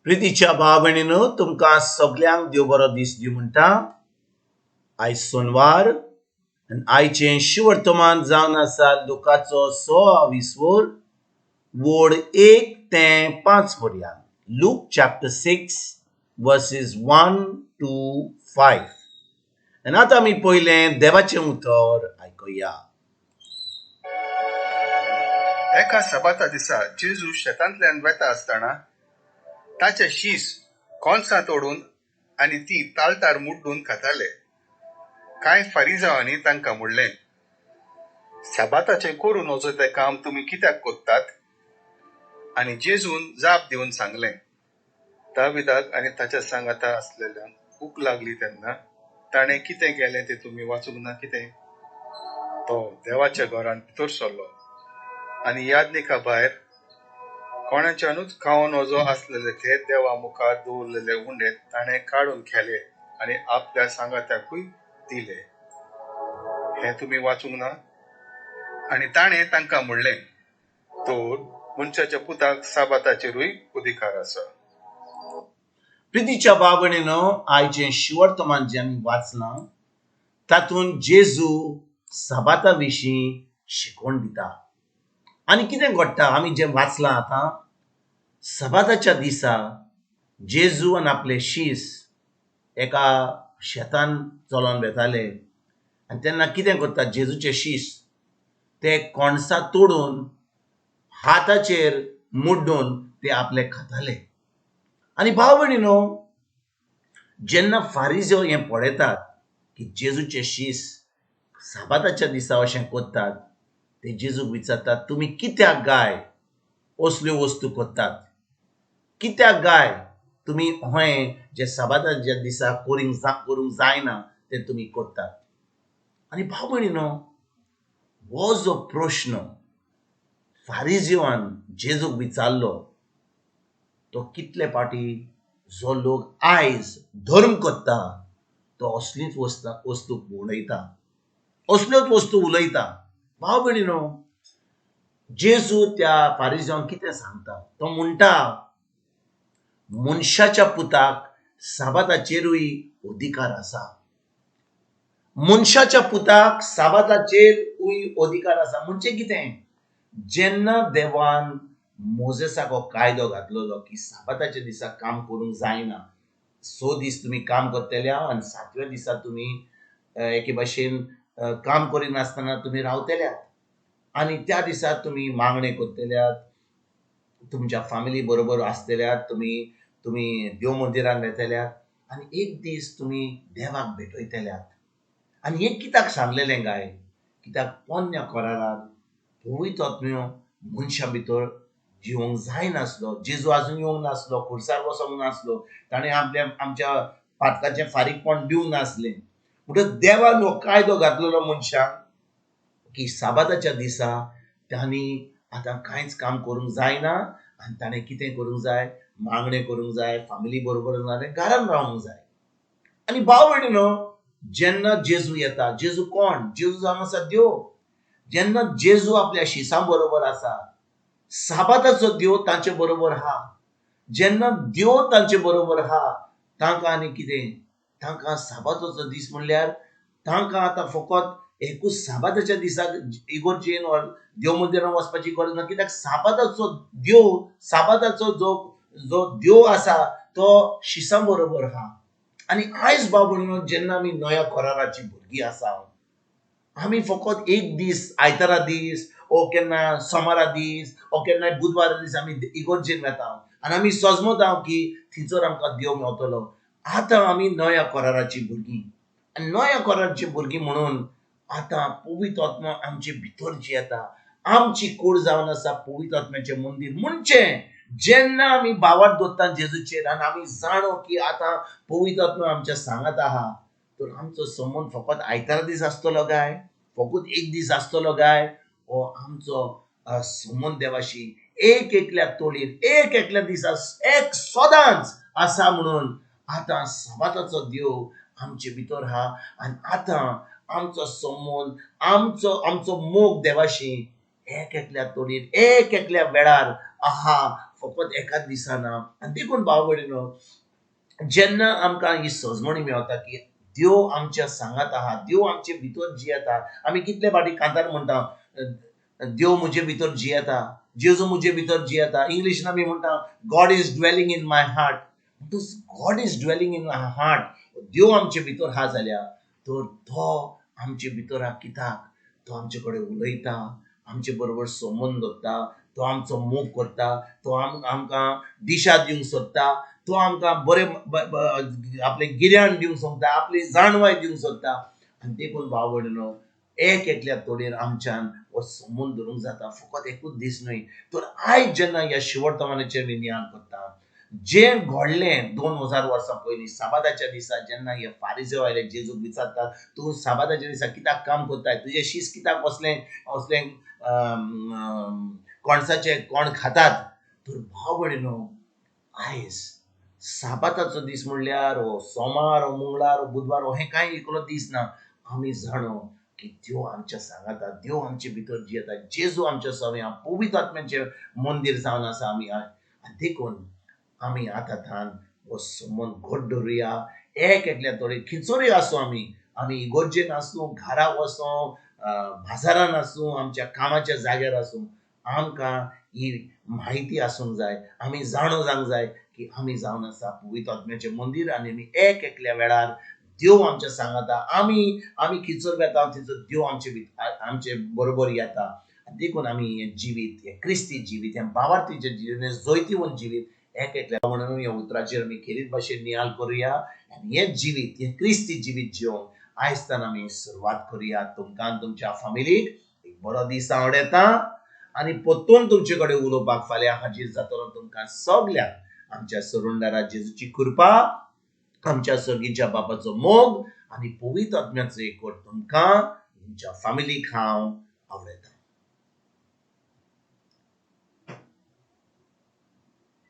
प्रितीच्या भाव भयणीनो, तुमकां सगल्यांक देव बरो दीस दिवं म्हणटा. आयज सोनवार आनी आयचें शिवर्तमान जावन आसा लुकाचो 26 वर, वोड 1 ते 5 पर्यंत. Luke chapter 6, verses 1 to 5. आनी आतां आमी पयलें देवाचें उतर आयकुया. एका सबाता दिसा जेजू शेतांतल्यान वेता आसतना ताचे शीस कोणसां तोडून आनी ती तालतार मुड्डून खाताले. कांय फारिजावांनी तांकां म्हणलें, "सबाताचें करूं नजो तें काम तुमी कित्याक कोत्तात?" आनी जेजून जाप दिवन सांगलें, "दाविदाक आनी ताच्या सांगाता आसलेल्यांक भूक लागली तेन्ना ताणें कितें केलें तें तुमी वाचूंक ना कितें? तो देवाच्या घरांत भितर सरलो आनी यादनिका भायर कोणाच्यानूच खावं नजो आसलेले ते देवा मुखार दवरलेले उंडे ताणें काडून खेले आनी आपल्या सांगात्याकूय दिले. हें तुमी वाचूंक ना?" आनी ताणें तांकां म्हणलें, "तर मनशाच्या पुताक साबाताचेरूय अधिकार आसा." प्रितीच्या भाव भयणीनो, आयचें शिवर्तमान जें आमी वाचलां तातूंत जेजू सबाता विशीं शिकवण दिता. आनी कितें घडटा, आमी जें वाचलां आतां, सबाताच्या दिसा जेजू आनी आपले शीस एका शेतान चलोन वेताले आनी तेन्ना कितें करता, जेजूचे शीस ते कोणसां तोडून हाताचेर मुड्डून ते आपले खाताले. आनी भाव भयणीनो, जेन्ना फारिजो हें पळयतात की जेजूचे शीस साबाताच्या दिसा अशें करतात, ते जेजूक विचारतात, "तुमी कित्याक गाय असल्यो वस्तू करतात? कित्याक गाय तुमी हें जे साबाताच्या दिसा करूंक जायना तें तुमी करतात?" आनी भाव भयणीनो, हो जो प्रश्न फारिजिवान जेजूक विचारलो, तो कितले फावटी जो लोक आयज धर्म करता तो असलीच वस्तू उलयता, असल्योच वस्तू उलयता. भाव भयणीनो, जेजू त्या फारिजांक कितें सांगता? तो म्हणटा, मनशाच्या पुताक साबाताचेरूय अधिकार आसा. मनशाच्या पुताक साबाताचेरूय अधिकार आसा म्हणजे कितें? जेन्ना देवान मोजेसाक हो कायदो घातलेलो की साबाताच्या दिसा काम करूंक जायना, 6 दीस तुमी काम करतले आनी सातव्या दिसा तुमी एके भाशेन काम करिनासतना तुमी रावतल्यात आनी त्या दिसा तुमी मागणें करतल्यात, तुमच्या फामिली बरोबर आसतल्यात, तुमी तुमी देव मंदिरान वेतल्यात आनी एक दीस तुमी देवाक भेटयतल्यात. आनी हें कित्याक सांगलेलें काय? कित्याक पोन्न्या करारान पवित्र आत्म्यो मनशां भितर जिवंक जायनासलो. जेजू आजून येवंक नासलो, खुर्सार वचोंक नासलो, ताणें आपल्या आमच्या पातकाचें फारीकपण दिवंक नासलें. म्हणटच देवान हो कायदो घातलेलो मनशांक की साबाताच्या दिसा तांणी आतां कांयच काम करूंक जायना आनी ताणें कितें करूंक जाय? मागणें करूंक जाय, फामिली बरोबर जाय, घरान रावंक जाय. आनी भाव भयणीनो, जेन्ना जेजू येता, जेजू कोण? जेजू जावन आसा देव. जेन्ना जेजू आपल्या शिसां बरोबर आसा, साबाताचो देव तांचे बरोबर आहा. जेन्ना देव तांचे बरोबर आहा, तांकां आनी कितें? तांकां साबाताचो दीस म्हणल्यार तांकां आतां फकत एकूच साबाताच्या दिसाक इगोर्जेन वा देव मंदिरान वचपाची गरज ना. कित्याक? साबाताचो देव, साबाताचो जो जो देव आसा तो शिसां बरोबर आहा. आनी आयज भाव भयणीनो, जेन्ना आमी नव्या कराराची भुरगीं आसा, आमी फकत एक दीस, आयतारा दीस ओ केन्ना सोमारा दीस ओ केन्ना बुधवारा दीस आमी इगोर्जेन वेता आनी आमी सजमता की थंयसर आमकां देव मेवतलो. आतां आमी नव्या कराराची भुरगीं आनी नव्या कराराची भुरगीं म्हणून आतां पवित्र आत्मा आमचे भितर जी येता, आमची कूड जावन आसा पवित्र आत्म्याचें मंदीर. म्हणजे जेन्ना आमी भावार्थ दवरता जेजूचेर आनी आमी जाणो की आतां पवित्र आत्मा आमच्या सांगात आहा, तर आमचो संबंद फकत आयतारा दीस आसतलो काय, फकत एक दीस आसतलो काय, हो आमचो संबंद देवाशी एक एकल्या तोडीर, एक एकल्या दिसा, एक सदांच आसा. म्हणून आतां साबाताचो देव आमचे भितर आहा आनी आतां आमचो संबंद, आमचो आमचो मोग देवाशी एक एकल्या तोडीर, एक एकल्या वेळार आहा. फकत फकत एकाच दिसा ना. आनी देखून भाव भयणीनो, जेन्ना आमकां ही सजमणी मेवता की देव आमच्या सांगात आहा, देव आमचे भितर जियेता. आमी कितले फावटी कांतार म्हणटा, देव म्हजे भितर जियेता, जेजू म्हजे भितर जियेता. इंग्लिशीन आमी म्हणटा God is dwelling in my heart. God is dwelling in my heart, देव आमचे भितर आहा जाल्यार तर तो आमचे भितर आहा कित्याक? तो आमचे कडेन उलयता, आमचे बरोबर संबंद दवरता, तो आमचो मोग करता, तो आमकां दिशा दिवंक सोदता, तो आमकां बरें आपलें गिन्यान दिवंक सोदता, आपली जाणवाय दिवंक सोदता. आनी देखून भाव भयणीनो, एक एकल्या तोडयेन आमच्यान हो संबंद धरूंक जाता, फकत एकूच दीस न्हय. तर आयज जेन्ना ह्या शिवट तवानाचेर आमी नियाळ करता, जें घडलें 2000 वर्सां पयलीं साबादाच्या दिसा, जेन्ना हे फारिजेव आयले जेजूक विचारतात, तूं साबादाच्या दिसा कित्याक काम करताय, तुजें शीस कित्याक असलें असलें कोणसाचें कोण खातात? तर भाव भयणीनो, आयज साबाताचो दीस म्हणल्यार हो सोमार, हो मंगळार, हो बुधवार, हो हें कांय एकलो दीस ना. आमी जाणो की देव आमच्या सांगाता, देव आमचे भितर जियेता, जेजू आमच्या सवयां, पवित्र आत्म्याचें मंदीर जावन आसा आमी. आनी देखून आमी आतां थान हो संबंद घट दवरुया. एक एकल्या थोडे खिचोरी आसूं, आमी आमी इगर्जेन आसूं, घरा वचों, बाजारान आसूं, आमच्या कामाच्या जाग्यार आसूं, आमकां ही म्हायती आसूंक जाय. आमी जाणो जावंक जाय की आमी जावन आसा पवित्र आत्म्याचें मंदीर आनी आमी एक एकल्या वेळार देव आमच्या सांगाता. आमी आमी खिचोर वेता थंयसर देव आमचे आमचे बरोबर येता. देखून आमी हें जिवीत, हें क्रिस्ती जिवीत, हें बावार्थीचें जिवीत, हें जैतिवंत जिवीत एक एकल्या म्हणून ह्या उतराचेर आमी खेरीत भाशेन नियाळ करुया आनी हें जिवीत, हें क्रिस्ती जिवीत जिवंक आयज आमी सुरवात करुया. तुमकां तुमच्या फामिलीक एक बरो दीस आवडता आनी परतून तुमचे कडेन उलोवपाक फाल्यां हाजीर जातलो. तुमकां सगल्यांक आमच्या सरुंडारा जेजूची कृपा, आमच्या सर्गीच्या बापाचो मोग आनी पवित्र आत्म्याचो एकवट तुमकां तुमच्या फामिलीक हांव आवडयता.